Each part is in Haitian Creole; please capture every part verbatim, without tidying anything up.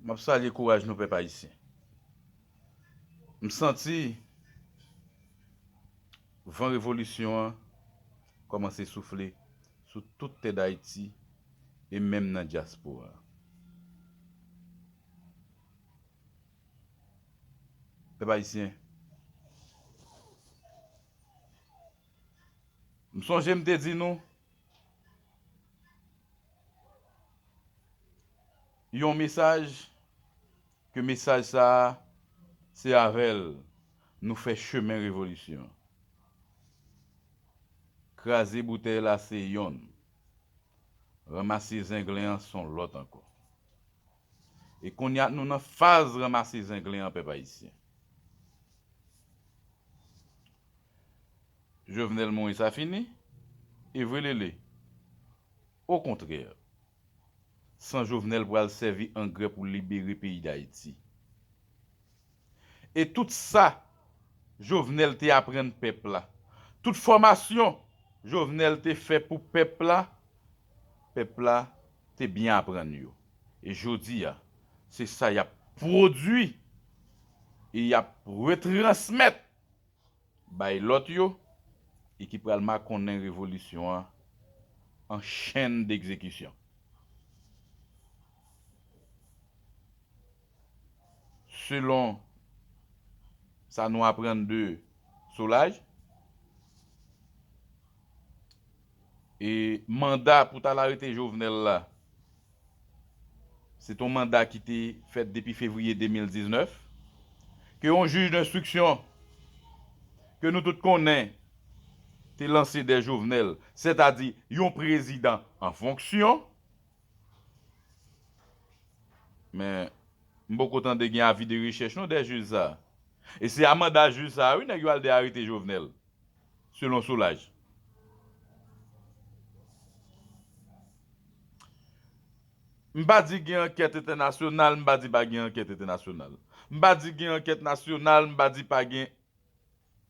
M ap salye kouraj nou, pèp ayisyen. M santi van revolisyon an kòmanse soufle sou tout tè Dayiti e menm nan dyaspora. Pèp ayisyen, m sonje m te di nou yon mesaj, ke mesaj sa a, se avè l nou fè chemen revolisyon. Kraze boutèy la se yonn. Ranmase zenglen an se yon lòt ankò. E kounye a nou nan faz ranmase zenglen an, pèp ayisyen. Jovenel mouri, sa fini? E vre li le. Okontrè, san Jovenel pral sèvi angrè pou libere peyi Dayiti. E tout sa Jovenel te aprann pèp la, tout fòmasyon Jovenel te fè pou pèp la, pèp la te byen aprann yo. E jodi a, se sa y ap pwodui e y ap retransmèt bay lòt yo e ki pral makonnen revolisyon an an chaîne d'exécution. Selon sa nou aprann de Solaj, e manda pou t al arete Jovenel la, se t yon manda ki te fèt depi fevriye de mil diznèf, ke yon jij denstriksyon ke nou tout konnen te lanse dè Jovenel, sètadi yon prezidan an fonksyon. Men, m poko tande gen avi de rechèch non dè jij sa a. E se a manda jij sa a, wi, nèg yo al de arete Jovenel, selon Solaj. M pa di gen ankèt entènasyonal, m pa di pa gen ankèt entènasyonal. M pa di gen ankèt nasyonal, m pa di pa gen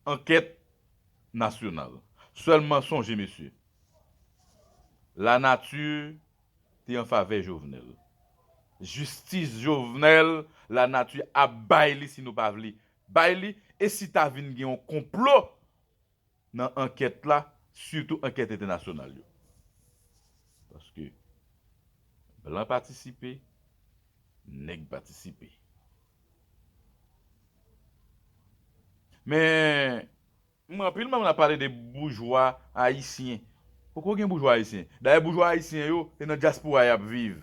ankèt nasyonal. Sèlman sonje, mesye, lanati te an favè Jovenel. Jistis Jovenel, lanati ap bay li si nou pa vle bay li. E si ta vin gen yon konplo nan ankèt la, sitou ankèt entènasyonal yo. Paske blan patisipe, nèg patisipe. Men, m wè anpil moun ap pale de boujwa ayisyen. Poko gen boujwa ayisyen. Dayè, boujwa ayisyen yo, se nan dyaspora y ap viv.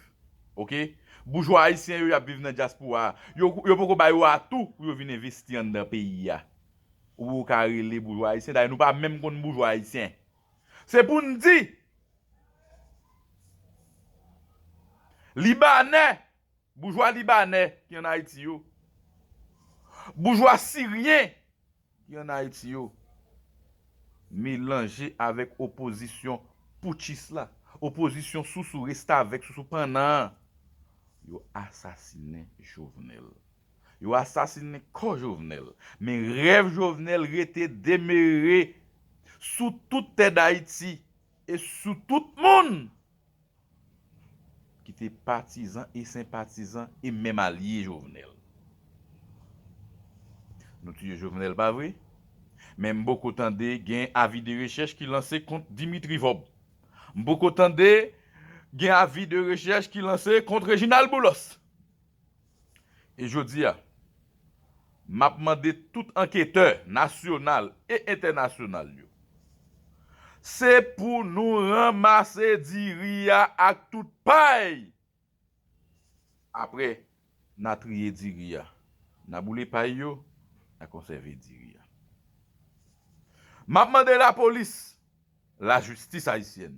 Oke? Boujwa ayisyen yo, y ap viv nan dyaspora a. Yo, yo poko ba yo atou pou yo vin envesti anndan peyi a. Ou poko ka rele boujwa ayisyen. Dayè, nou pa menm konn boujwa ayisyen. Se pou n di, Libanè, boujwa libanè ki ann Ayiti yo, boujwa siryen ki ann Ayiti yo, melanje avèk opozisyon poutchis la, opozisyon sousou, restavèk, sousou pannan an, yo asasinen Jovenel. Yo asasinen kò Jovenel. Men rèv Jovenel rete demere sou tout tè Dayiti e sou tout moun ki te patizan e senpatizan e menm alye Jovenel. Nou tiye Jovenel, pa vre? Men m poko tande gen avi de rechèch ki lanse kont Dimitri Vorbe. M poko tande gen avi de rechèch ki lanse kont Reginald Boulos. E jodi a, m ap mande tout anketè nasyonal e entènasyonal yo, se pou nou ranmase diri a ak tout pay. Apre, n a triye diri a, n a boule pay yo, n a konsève diri a. M ap mande lapolis, lajistis ayisyèn,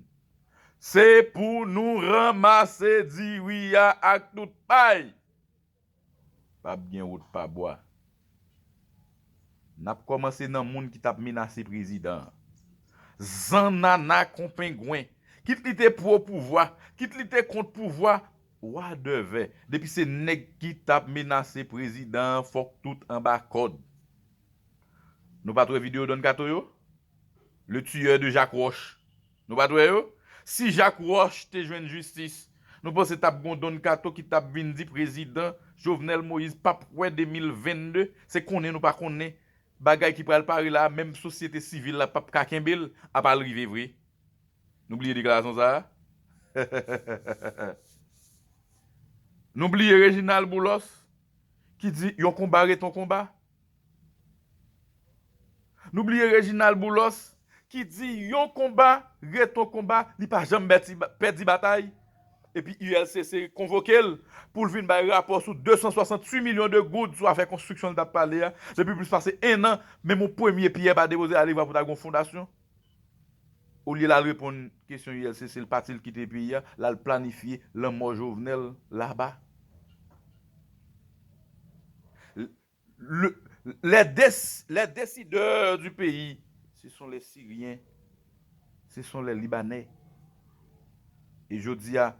se pou nou ranmase diri a ak tout pay. P ap gen wout pa bwa. N ap kòmanse nan moun ki t ap menase prezidan an. Zannana kon pengwen. Kit li te pwo pouvwa, kit li te kont pouvwa, wadèvè. Depi se nèg ki t ap menase prezidan an, fòk tout anba kòd. Nou pa t wè videyo Don Kato yo? Le tueur de Jacques Roche. Nou pa t wè yo? Si Jacques Roche te jwenn jistis, Nou panse t ap gen yon Don Kato ki t ap vin di prezidan Jovenel Moïse p ap wè de mil vennde, se konnen nou pa konnen bagay ki pral pare la, menm sosyete sivil la p ap ka kenbe l, apa l rive vre. Nou bliye deklarasyon sa a? Nou bliye Reginald Boulos ki di yon konba ret yon konba? Nou bliye Reginald Boulos ki di yon konba ret yon konba, li pa janm pèdi, pèdi batay. Epi U L C C konvoke l pou l vin bay rapò sou de san swasanntuit milyon de goud sou afè konstriksyon l t ap pale a. Depi plis pase en an, menm yon premye pyè pa depoze, ale vwa pou ta gen yon fondasyon. Olye l al reponn kesyon U L C C, l pati, l kite peyi a, l al planifye lanmò Jovenel laba. Le, les, dés- les décideurs du pays, ce sont les Syriens, ce sont les Libanais. E jodi a,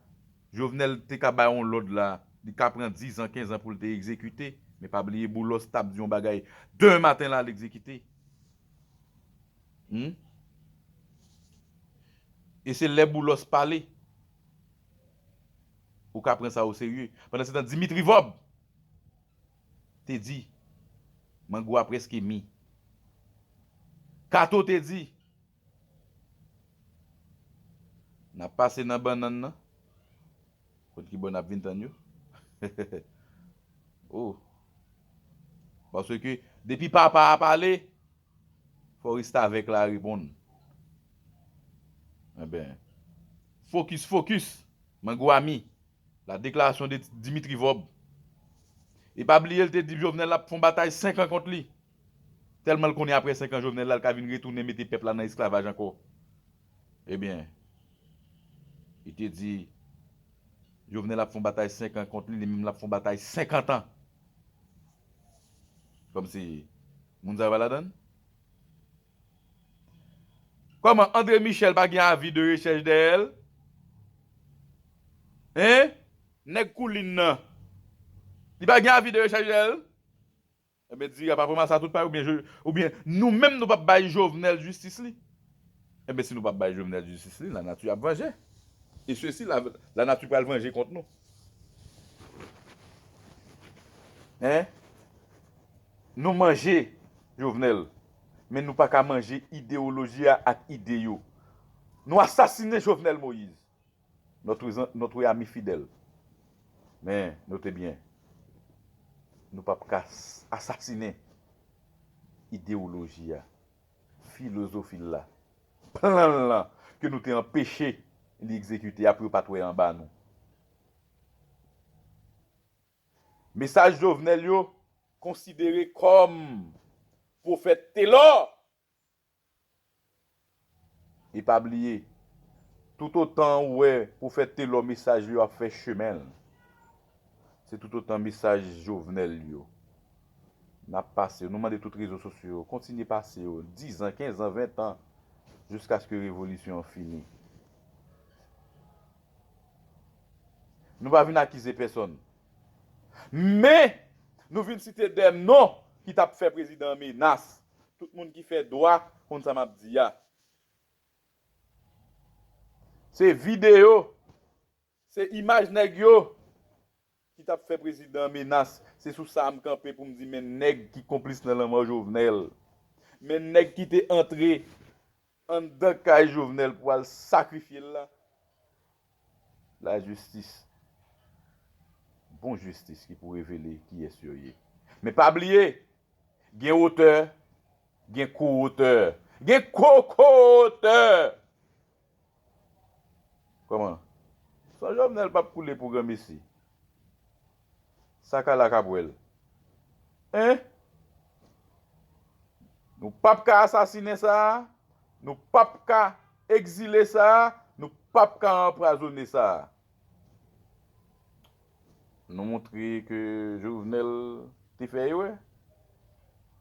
Jovenel te ka bay yon lòd la, li ka pran diz an, kenz an pou l te egzekite, men pa bliye Boulos t ap di yon bagay demen maten la, l egzekite. Hmm? E se lè Boulos pale, ou ka pran sa oserye. Pandan se tan, Dimitri Vorbe te di, mango a prèske mi. Kato te di, n ap pase nan bannann nan. Kot ki bò n ap vin tann yo? Oh. Paske depi papa a pale, fò restavèk la reponn. Enben, fokis, fokis, mango a mi. La déclaration de Dimitri Vorbe. E pa bliye, l te di Jovenel l ap fè yon batay senk an kont li. Tèlman l konnen apre senk an, Jovenel la, l ka vin retounen mete pèp la nan esklavaj ankò. Ebyen, li te di, Jovenel ap fè yon batay senk an kont li, li menm l ap fè yon batay senkant an. Kòmsi, moun sa yo pa ladann? Kòman André Michel pa gen avi de rechèch dèyè l? Hein? Nèg koulin nan. Li pa gen avi de rechèch dèyè l? Enben, diri ap ap ranmase a tout pay, oubyen, oubyen nou menm nou p ap bay Jovenel jistis li. Enben, si nou p ap bay Jovenel jistis li, lanati ap vanje. E sesi, la, lanati pral vanje kont nou. Hein? Nou manje Jovenel, men nou pa ka manje idewoloji a ak ide yo. Nou asasinen Jovenel Moïse, notre, notre ami fidèle. Men, note byen, nou p ap ka s- asasinen idewoloji a, filozofi l la, plan l lan, ke nou te anpeche li egzekite a pou yo pa t wè anba nou. Mesaj Jovenel yo konsidere kòm pwofèt Telò. E pa bliye, toutotan ou wè pwofèt Telò mesaj li yo ap fè chemen l, se toutotan mesaj Jovenel yo n ap pase yo. Nou mande tout rezo sosyo yo, kontinye pase yo, diz an, kenz an, ven an, jiskaske revolisyon an fini. Nou pa vin akize pèsonn. Men, nou vin site de non ki t ap fè prezidan an menas. Tout moun ki fè dwa konn sa m ap di a. Se videyo, se imaj nèg yo ki t ap fè prezidan an menas. Se sou sa a m kanpe pou m di, men nèg ki konplis nan lanmò Jovenel. Men nèg ki te antre anndan kay Jovenel pou al sakrifye l la. Lajistis. Bon jistis ki pou revele kiyès yo ye. Men pa bliye, gen otè, gen ko-otè, gen koko-otè. Kòman? San Jovenel p ap koule pou granmesi. Sa k a la k ap wè l. Hein? Nou p ap ka asasinen sa a, nou p ap ka egzile sa a, nou p ap ka anpwazonnen sa a. Nou montre ke Jovenel te fè erè?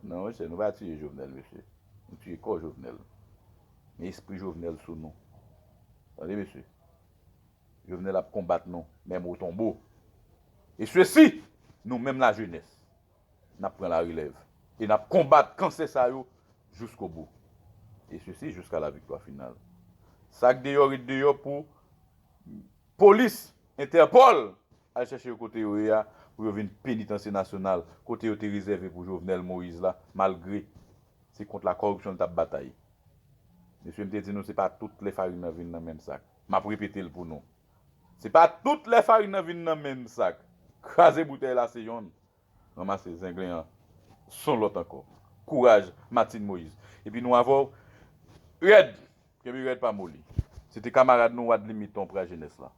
Non, mesye, nou pa tiye Jovenel, mesye. Nou tiye kò Jovenel. Men espri Jovenel sou nou. Tande, mesye. Jovenel ap konbat nou, menm o tonbo. E sesi, nou menm lajenès, n ap pran larelèv. E n ap konbat kansè sa yo jiskobou. E sesi jiska laviktwa final. Sa k deyò ret deyò pou polis Entèpòl al chèche yo kote yo ye a, pou yo vin penitansye nasyonal, kote yo te rezève pou Jovenel Moïse la, malgre se kont la kòripsyon l t ap batay. Mesye, m te di nou, se pa tout lè farin nan vin nan menm sak. M ap repete l pou nou. Se pa tout lè farin nan vin nan menm sak. Kraze boutèy la se yonn. Ranmase zenglen an, s on lòt ankò. Kouraj, Martine Moïse. Epi nou avè w rèd. Kenbe rèd, pa moli. Se te kamarad nou, Wadlin Miton, pran jenès la.